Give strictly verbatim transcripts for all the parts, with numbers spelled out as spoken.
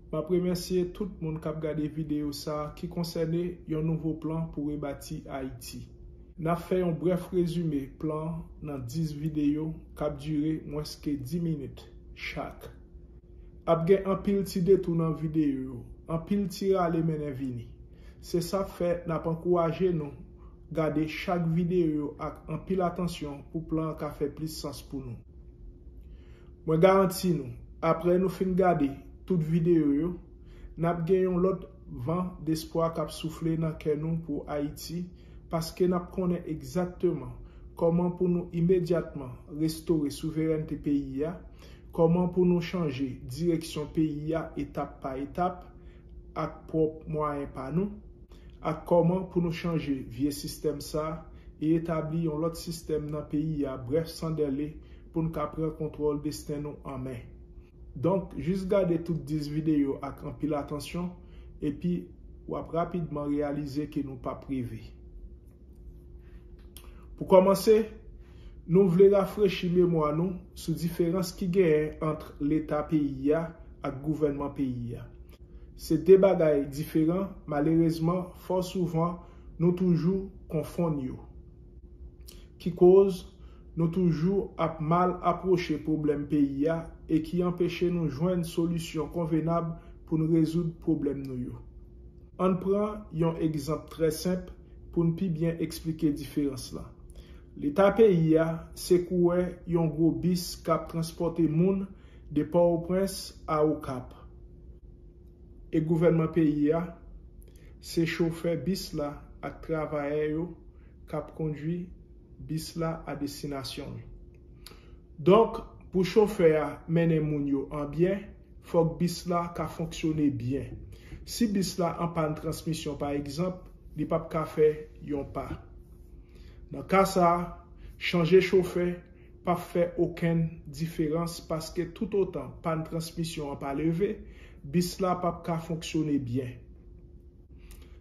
M ap remèsye tout moun k ap gade videyo sa a ki konsène yon nouvo plan pou rebati Ayiti. N ap fè yon brèf rezime plan an nan dis videyo k ap dire mwens ke dis minit chak. Ap gen anpil ti detou nan videyo yo, anpil ti rale mennen vini. Se sa k fè n ap ankouraje nou gade chak videyo yo ak anpil atansyon pou plan an ka fè plis sans pou nou. Mwen garanti nou, apre nou fin gade tout videyo yo, n ap gen yon lòt van despwa k ap soufle nan kè nou pou Ayiti, paske n ap konnen egzakteman kòman pou nou imedyatman restore souverènte peyi a, kòman pou nou chanje direksyon peyi a etap pa etap ak pwòp mwayen pa nou, ak kòman pou nou chanje vye sistèm sa a e etabli yon lòt sistèm nan peyi a, brèf, san dèle, pou n ka pran kontwòl desten nou an men. Donk, jis gade tout dis videyo ak anpil atansyon, epi w ap rapidman reyalize ke nou p ap reve. Pou kòmanse, nou vle rafrechi memwa nou sou diferans ki genyen ant Leta peyi a ak gouvènman peyi a. Se de bagay diferan, malerezman, fò souvan nou toujou konfonn yo. Ki koz nou toujou ap mal apwoche pwoblèm peyi a e ki anpeche nou jwenn solisyon konvenab pou n rezoud pwoblèm nou yo. Ann pran yon egzanp trè senp pou n pi byen eksplike diferans lan. Leta peyi a se kouwè yon gwo bis k ap transpòte moun de Pòtoprens a Okap. E gouvènman peyi a se chofè bis la ak travayè yo k ap kondui bis la a destinasyon yo. Donk, pou chofè a mennen moun yo an byen, fòk bis la ka fonksyone byen. Si bis la an pàn transmisyon, pa egzanp, li p ap ka fè yon pa. Nan ka sa a, chanje chofè p ap fè okenn diferans, paske toutotan pàn transmisyon an pa leve, bis la p ap ka fonksyone byen.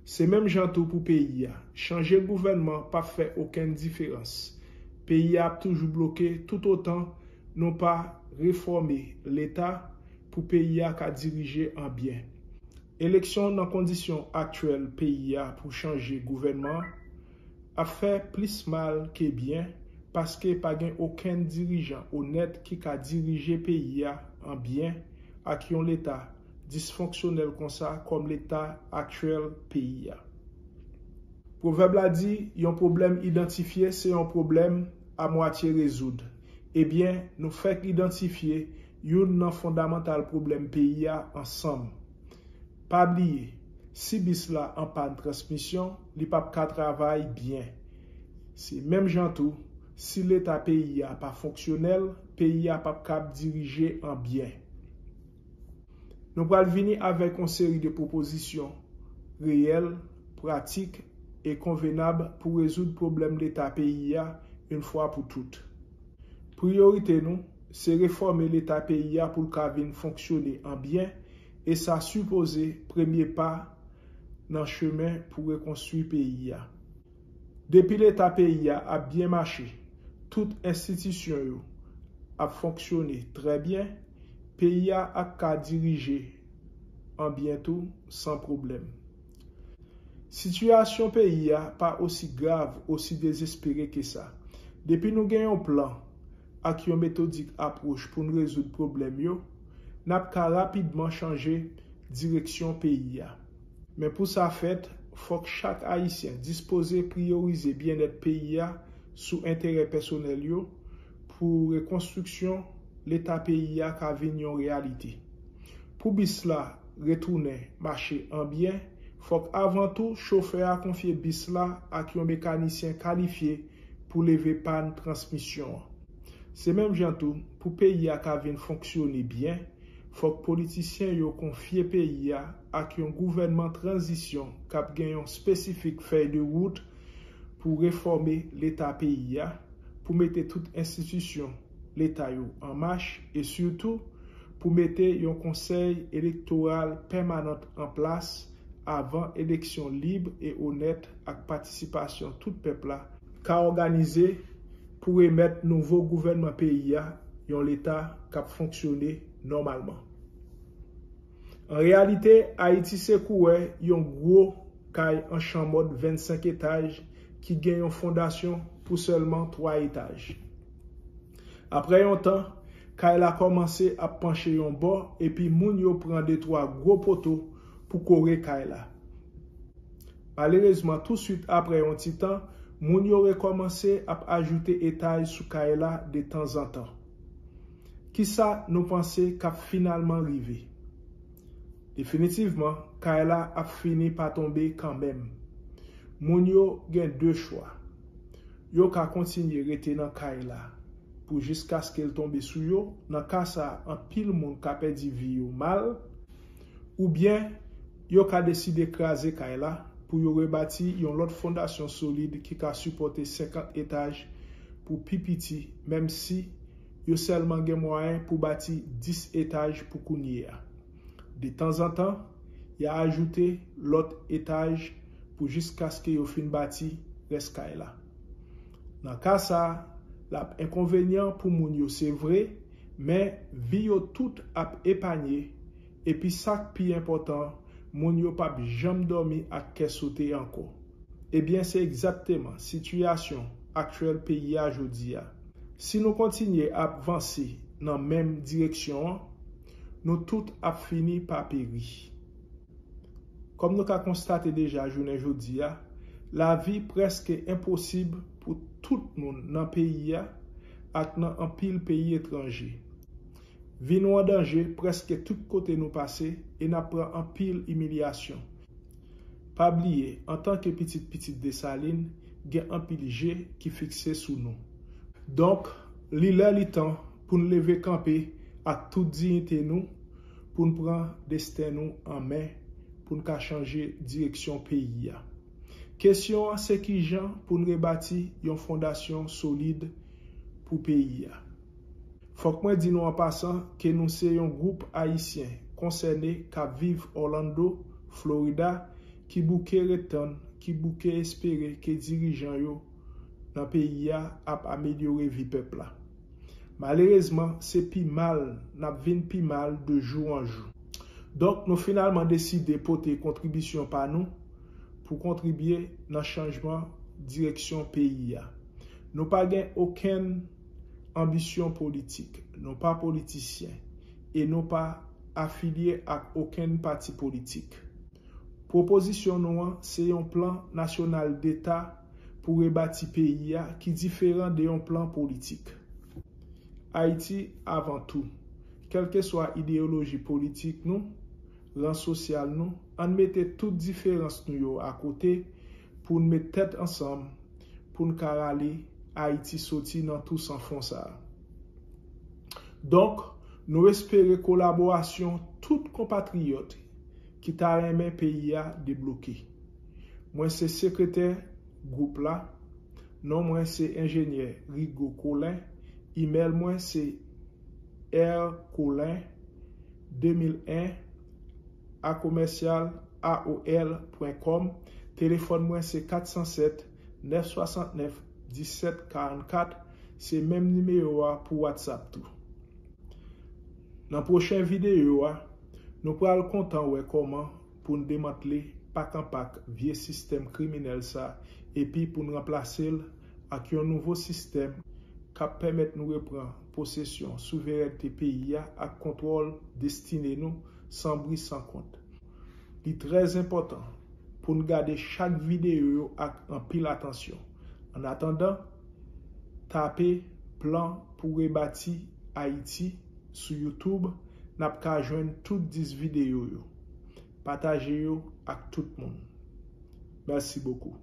Se menm jan tou pou peyi a. Chanje gouvènman p ap fè okenn diferans. Peyi a ap toujou bloke toutotan nou pa refòme Leta pou peyi a ka dirije an byen. Eleksyon nan kondisyon aktyèl peyi a pou chanje gouvènman an ap fè plis mal ke byen, paske pa gen okenn dirijan onèt ki ka dirije peyi a an byen ak yon Leta disfonksyonèl konsa kòm Leta aktyèl peyi a. Pwovèb la di, yon pwoblèm idantifye se yon pwoblèm a mwatye rezoud. Ebyen, nou fèk idantifye youn nan fondamantal pwoblèm peyi a ansanm. Pa bliye, si bis la an pàn transmisyon, li p ap ka travay byen. Se menm jan tou, si Leta peyi a pa fonksyonèl, peyi a p ap kab dirije an byen. Nou pral vini avèk yon seri de pwopozisyon reyèl, pratik e konvenab pou rezoud pwoblèm Leta peyi a yon fwa pou tout. Priyorite nou se refòme Leta peyi a pou l ka vin fonksyone an byen, e sa sipoze premye pa nan chemen pou rekonstwi peyi a. Depi Leta peyi a ap byen mache, tout enstitisyon yo ap fonksyone trè byen, peyi a ap ka dirije an byen tou san pwoblèm. Sitiyasyon peyi a pa osi grav, osi dezespere ke sa. Depi nou gen yon plan ak yon metodik apwòch pou n rezoud pwoblèm yo, n ap ka rapidman chanje direksyon peyi a. Men pou sa fèt, fòk chak Ayisyen dispoze priyorize byennèt peyi a sou enterè pèsonèl yo pou rekonstriksyon Leta peyi a ka vin yon reyalite. Pou bis la retounen mache an byen, fòk avan tou chofè a konfye bis la ak yon mekanisyen kalifye pou leve pàn transmisyon an. Se menm jan tou, pou peyi a ka vin fonksyone byen, fòk politisyen yo konfye peyi a ak yon gouvènman tranzisyon k ap gen yon espesifik fèy de wout pou refòme Leta peyi a, pou mete tout enstitisyon Leta yo an mach e sitou pou mete yon konsèy elektoral pèmanan an plas avan eleksyon lib e onèt ak patisipasyon tout pèp la ka òganize pou remèt nouvo gouvènman peyi a yon Leta k ap fonksyone nòmalman. An reyalite, Ayiti se kouwè yon gwo kay an chanmòd vennsenk etaj ki gen yon fondasyon pou sèlman twa etaj. Apre yon tan, kay la kòmanse ap panche yon bò epi moun yo pran de twa gwo poto pou kore kay la. Malerezman, touswit apre yon ti tan, moun yo rekòmanse ap ajoute etaj sou kay la de tanzantan. Kisa nou panse k ap finalman rive? Definitivman, kay la ap fini pa tonbe kanmenm. Moun yo gen de chwa. Yo ka kontinye rete nan kay la pou jiskaske l tonbe sou yo. Nan ka sa a, anpil moun ka pèdi vi yo mal, oubyen yo ka deside kraze kay la pou yo rebati yon lòt fondasyon solid ki ka sipòte senkant etaj pou pi piti, menm si yo sèlman gen mwayen pou bati dis etaj pou kounye a. De tanzantan, y a ajoute lòt etaj pou jiskaske yo fin bati rès kay la. Nan ka sa a, l ap enkonvenyan pou moun yo, se vre, men vi yo tout ap epanye, epi sa k pi enpòtan, moun yo p ap janm dòmi ak kè sote ankò. Ebyen, se egzakteman sitiyasyon aktyèl peyi a jodi a. Si nou kontinye ap vanse nan menm direksyon an, nou tout ap fini pa peri. Kòm nou ka konstate deja jounen jodi a, lavi prèske enposib pou tout moun nan peyi a ak nan anpil peyi etranje. Vi nou an danje prèske tout kote nou pase e n ap pran anpil imilyasyon. Pa bliye, antanke pitit pitit Desalin, gen anpil je ki fikse sou nou. Donk, li lè li tan pou n leve kanpe ak tout diyite nou, pou n pran desten nou an men, pou n ka chanje direksyon peyi a. Kesyon an se kijan pou n rebati yon fondasyon solid pou peyi a. Fòk mwen di nou an pasan ke nou se yon gwoup ayisyen konsène k ap viv Orlando, Florida, ki bouke ret tann, ki bouke espere ke dirijan yo nan peyi a ap amelyore vi pèp la. Malerezman, se pi mal, n ap vin pi mal de jou an jou. Donk, nou finalman deside pote kontribisyon pa nou pou kontribye nan chanjman direksyon peyi a. Nou pa gen okenn anbisyon politik, nou pa politisyen, e nou pa afilye ak okenn pati politik. Pwopozisyon nou an se yon plan nasyonal deta pou rebati peyi a ki diferan de yon plan politik. Ayiti avan tou. Kèlkeswa ideyoloji politik nou, ran sosyal nou, ann mete tout diferans nou yo akote pou n met tèt ansanm pou n ka rale Ayiti soti nan tou san fon sa a. Donk, nou espere kolaborasyon tout konpatriyòt ki ta renmen peyi a debloke. Mwen se sekretè gwoup la. Non mwen se enjenyè Rigaud Colin. Imèl mwen se R Colin de mil en a commercial A O L pwen kòm. Telefòn mwen se kat san sèt, nèf swasantnèf, disèt karannkat. Se menm nimewo a pou WhatsApp tou. Nan pwochen videyo a, nou pral kontan wè kòman pou n demantle pak an pak vye sistèm kriminèl sa, epi pou n ranplase l ak yon nouvo sistèm k ap pèmèt nou repran posesyon souverènte peyi a ak kontwòl destine nou san bri san kont. Li trè enpòtan pou n gade chak videyo yo ak anpil atansyon. Annatandan, tape Plan pou Rebati Ayiti sou YouTube, n ap ka jwenn tout dis videyo yo. Pataje yo ak tout moun. Mèsi bokou.